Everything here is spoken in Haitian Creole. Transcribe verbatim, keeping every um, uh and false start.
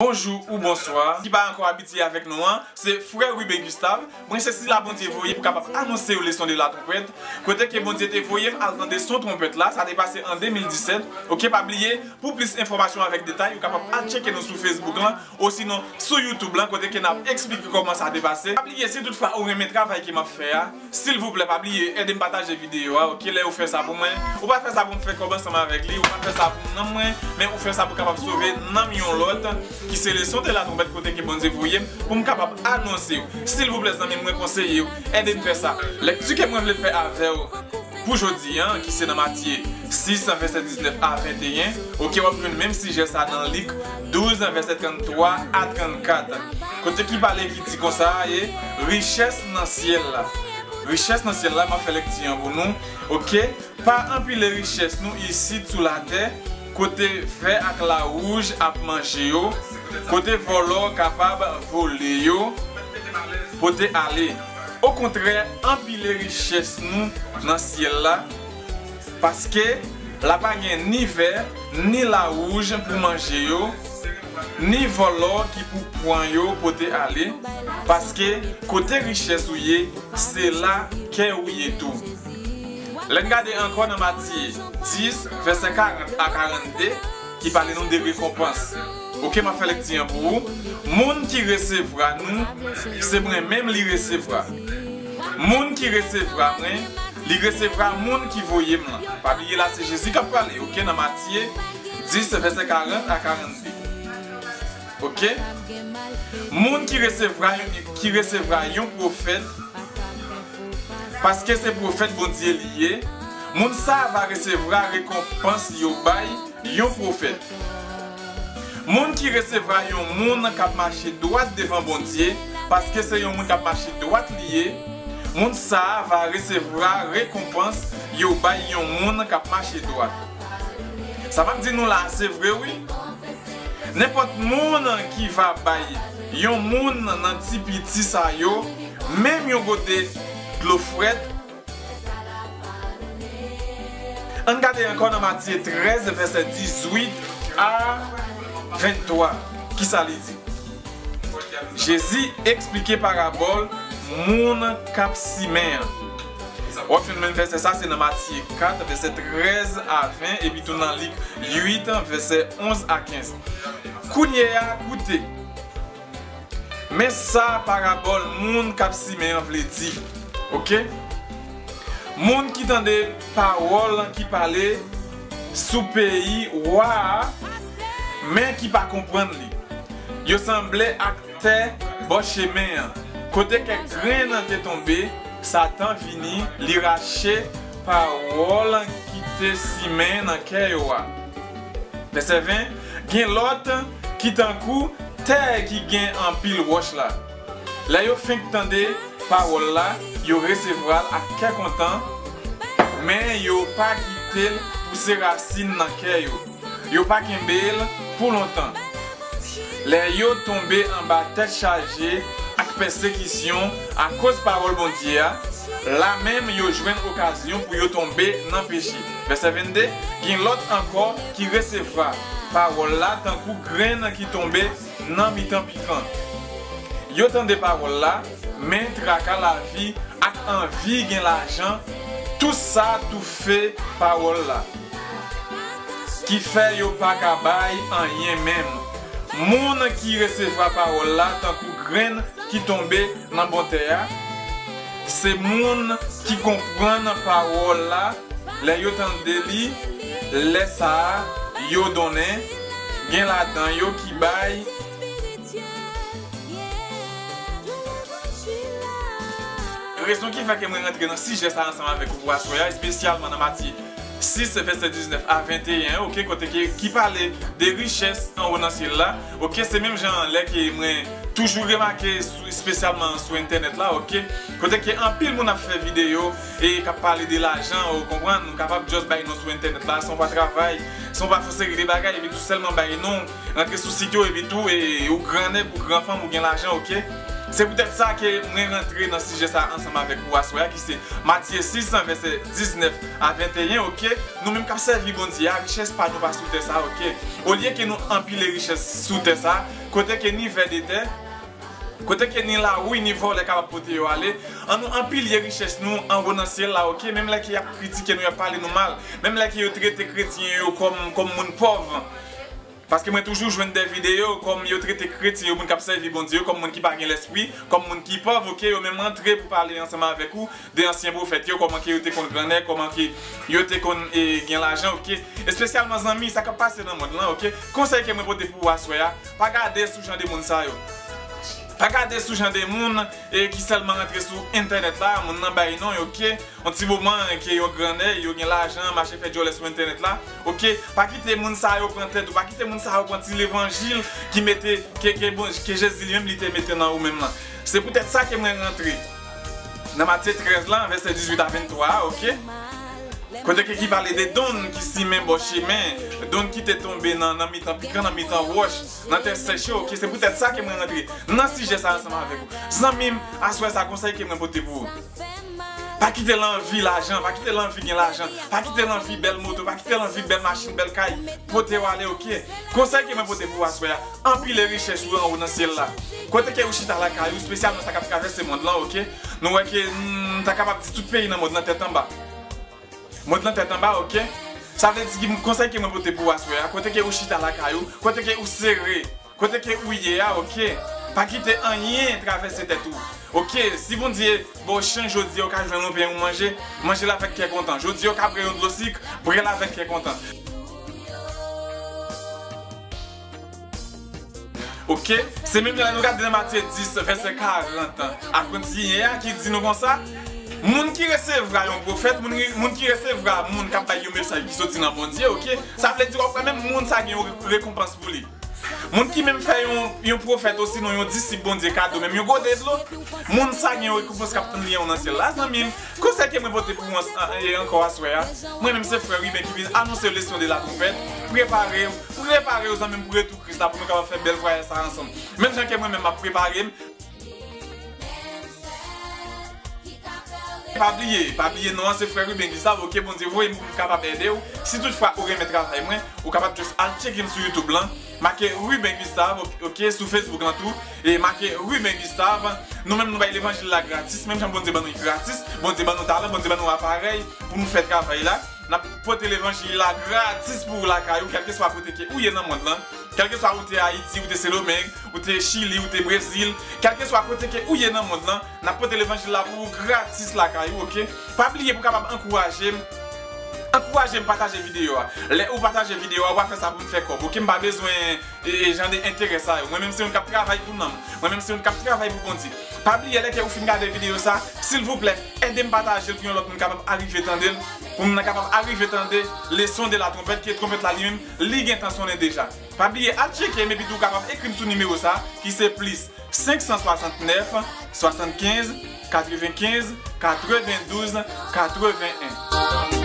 Bonjou ou bonswa. Ki pa ankò abitye avèk nou an, se frè Ruben Gustave. Mwen se sila Bondye voye pou kapab anonse yon leson de la twonpèt. Kote ke Bondye te voye m al tande son twonpèt la, sa te pase an de mil disèt. Oke, pa bliye, pou plis enfòmasyon avèk detay, ou kapab al tcheke nou sou Facebook lan, osinon sou YouTube lan, kote ke n ap eksplike kòman sa te pase. Pa bliye, si toutfwa ou renmen travay ke m ap fè a, silvouplè, pa bliye, ede m pataje videyo a, oke? Lè ou fè sa pou mwen, ou pa fè sa pou m fè kòb ansanm avèk li, ou pa fè sa pou nanm mwen, men ou fè sa pou kapab sove nanm yon lòt ki se leson de la twonpèt kote ke Bondye voye m pou m kapab anonse w. Silvouplè, zanmi m, mwen konseye w, ede m fè sa. Lèkti ke mwen vle fè avè w pou jodi a, ki se nan Matye sis, vèsè diznèf a venteyen, oke, w ap jwenn menm sijè sa nan Lik douz, vèsè tranntwa a trannkat. Kote ki pale, ki di konsa, e richès nan syèl la. Richès nan syèl la, m ap fè lèkti an pou nou, oke? Pa anpile richès nou isit sou latè, kote vè ak lawouj ap manje yo, kote vòlò kapab vole yo, pote ale. Okontrè, anpile richès nou nan syèl la, paske la pa gen ni vè, ni lawouj pou manje yo, ni vòlò ki pou pran yo pote ale, paske kote richès ou ye, se la kè ou ye tou. Lè n gade ankò nan Matye dis, vèsè karant a karannde, ki pale nou de rekonpans. Oke, m ap fè lèkti an pou ou. Moun ki resevwa nou, se mwen menm li resevwa. Moun ki resevwa mwen, li resevwa moun ki voye m lan. Pa bliye la, se Jezi k ap pale, oke, nan Matye dis, vèsè karant a karannde. Oke? Moun ki resevwa, ki resevwa yon pwofèt, paske se pwofèt Bondye li ye, moun sa a va resevwa rekonpans yo bay yon pwofèt. Moun ki resevwa yon moun k ap mache dwat devan Bondye, paske se yon moun k ap mache dwat li ye, moun sa a va resevwa rekonpans yo bay yon moun k ap mache dwat. Sa m ap di nou la a, se vre wi. Nenpòt moun ki va bay yon moun nan ti piti sa yo menm yon gote dlo frèt, ann gade ankò nan Matye trèz, vèsè dizuit a venntwa. Kisa li di? Jezi eksplike parabòl moun k ap simen an. W ap jwenn menm vèsè sa, se nan Matye kat, vèsè trèz a ven, epi tou nan Lik uit, vèsè onz a kenz. Kounye a, koute. Men sa parabòl moun k ap simen an vle di. Oke? Moun ki tande pawòl ki pale sou peyi wa a, men ki pa konprann li. Yo sanble ak tè bò chemen an. Kote kèk grenn te tonbe, Satan vini, li rache pawòl ki te simen nan kè yo a. Vèsè ven, gen lòt ki tankou tè ki gen anpil wòch la. Lè yo fenk tande pawòl la, yo resevwa l ak kè kontan, men yo pa kite l pouse rasin nan kè yo. Yo pa kenbe l pou lontan. Lè yo tonbe anba tèt chaje ak pèsekisyon akoz pawòl Bondye a, la menm yo jwenn okazyon pou yo tonbe nan peche. Vèsè vennde, gen lòt ankò ki resevwa pawòl la tankou grenn ki tonbe nan mitan pikan. Yo tande pawòl la, men traka lavi ak anvi gen lajan, tout sa toufe pawòl la, ki fè yo pa ka bay anyen menm. Moun ki resevwa pawòl la tankou grenn ki tonbe nan bon tè a, se moun ki konprann pawòl la, lè yo tande li, lè sa a, yo donnen, gen ladan yo ki bay. Rezon ki fè ke mwen rantre nan sijè sa ansanm avèk ou pou aswè a, espesyalman nan Matye sis, vèsè diznèf a venteyen, oke, kote ki, ki pale de richès anwo nan syèl la, oke, se menm jan lè ke mwen toujou remake, sou, espesyalman sou entènèt la, oke, kote ke anpil moun ap fè videyo e k ap pale de lajan, ou konprann, nou kapab just bay non sou entènèt la, san w pa travay, san w pa fè yon seri de bagay, epi tou sèlman bay non, rantre sou sit yo, epi tou, e, ou grannèg, ou granfanm, ou gen lajan, oke, Se poutèt sa ke mwen rantre nan sijè sa ansanm avèk ou aswè a, ki se Matye sis, vèsè diznèf a venteyen, oke? Nou menm k ap sèvi Bondye a, richès pa nou pa sou tè sa, oke? Olye ke nou anpile richès sou tè sa, kote ke ni vè de tè, kote ke ni lawouy, ni vòlè kapab pote yo ale, annou anpile richès nou anwo nan syèl la, oke? Menm lè ke y ap kritike nou, y ap pale nou mal, menm lè ke yo trete kretyen yo kòm, kòm moun pòv, paske mwen toujou jwenn de videyo kòm yo trete kretyen yo, moun k ap sèvi Bondye yo, kòm moun ki pa gen lespri, kòm moun ki pòv, oke? Yo menm rantre pou pale ansanm avèk ou de ansyen pwofèt yo, kòman ke yo te konn grannè, kòman ke yo te konn, e, gen lajan, oke? Espesyalman, zanmi, sa k ap pase nan mond lan, oke? Konsèy ke mwen pote pou ou aswè a, pa gade sou jan de moun sa yo. Pa gade sou jan de moun, e, ki sèlman rantre sou entènèt la, moun nan bay non, oke? Yon ti moman ke yo grannè, yo gen lajan, mache fè djòlè sou entènèt la. Oke, pa kite moun sa yo pran tèt ou, pa kite moun sa yo pran ti levanjil ki mete, ke, ke, bon, ke Jezi li menm li te mete nan ou menm lan. Se poutèt sa ke mwen rantre nan Matye trèz la, vèsè dizuit a venntwa a, oke? Kote ke ki pale de donn ki simen bò chemen, donn ki te tonbe nan, nan mitan pikan, nan mitan wòch, nan tè sèch yo, oke? Se poutèt sa ke mwen rantre nan sijè sa ansanm avèk ou. Zanmi m, aswè sa konsèy ke mwen pote pou ou. Pa kite lanvi lajan, pa kite lanvi gen lajan, pa kite lanvi bèl moto, pa kite lanvi bèl machin, bèl kay pote w ale, oke? Konsèy ke mwen pote pou w aswè a, anpile richès ou anwo nan syèl la. Kote ke ou chita lakay ou, espesyalman sa k ap travèse mond lan, oke? Nou wè ke, hmm, m ta kapab di tout peyi nan mond lan tèt anba. Mond lan tèt anba, oke? Sa vle di ki konsèy ke mwen pote pou w aswè a, kote ke ou chita lakay ou, kote ke ou sere, kote ke ou ye a, oke? Pa kite anyen travèse tèt ou. Oke, si Bondye ba w chans jodi a, ou ka jwenn yon pen ou manje, manje l avèk kè kontan. Jodi a, ou ka bwè yon dlo sik, bwè l avèk kè kontan. Oke? Se menm jan lè nou gade nan Matye dis, vèsè karant a kontinye a, ki di nou konsa, moun ki resevwa yon pwofèt, moun, moun ki resevwa moun k ap bay yon mesaj ki soti nan Bondye, oke? Sa vle di w ap wè menm moun sa gen yon re-, rekonpans pou li. Moun ki menm fè yon, yon pwofèt osinon yon disip Bondye kado, menm yon gode dlo, moun sa gen yon rekonpans k ap tann li anwo nan syèl la, zanmi m. Konsèy ke mwen pote pou ou ans-, an-, e ankò aswè a, mwen menm se frè Ruben ki vin anonse w leson de la tronpèt. Prepare w, prepare w, zanmi m, pou retou Kris la, pou nou kapab fè bèl vwayaj sa ansanm. Menm jan ke mwen menm m ap prepare m, pa bliye, pa bliye non an se frè Ruben Gustave, oke, Bondye voye m pou m kapab ede w. Si toutfwa ou renmen travay mwen, ou kapab just al tcheke m sou YouTube lan, make Ruben Gustave, oke, sou Facebook lan tou, e make Ruben Gustave. Nou menm nou bay levanjil la gratis, menm jan Bondye ban nou li gratis, Bondye ban nou talan, Bondye ban nou aparèy pou nou fè travay la. N ap pote levanjil la gratis pou ou lakay ou, kèlkeswa kote ke ou ye nan mond lan. Kèlkeswa ou te Ayiti, ou te Sendomeng, ou te Chili, ou te Brezil, kèlkeswa kote ke ou ye nan mond lan, n ap pote levanjil la pou ou gratis lakay ou, oke? Pa bliye pou w kapab ankouraje m. Ankouraje m pataje videyo a. Lè ou pataje videyo a, w a fè sa pou m fè kòb, oke? M pa bezwen, e, e, jan de enterè sa yo. Mwen menm se youn k ap travay pou nanm. Mwen menm se youn k ap travay pou Bondye. Pa bliye lè ke ou fin gade videyo sa, silvouplè, ede m pataje l pou yon lòt moun kapab arive tande l, pou moun nan kapab arive tande leson de la tronpèt, ke tronpèt la li menm, li gentan sonnen deja. Pa bliye al tcheke m epi tou w kapab ekri m sou nimewo sa, ki se plis senk san swasannnèf, swasannkenz, katrevenkenz, katrevendouz, katreven en.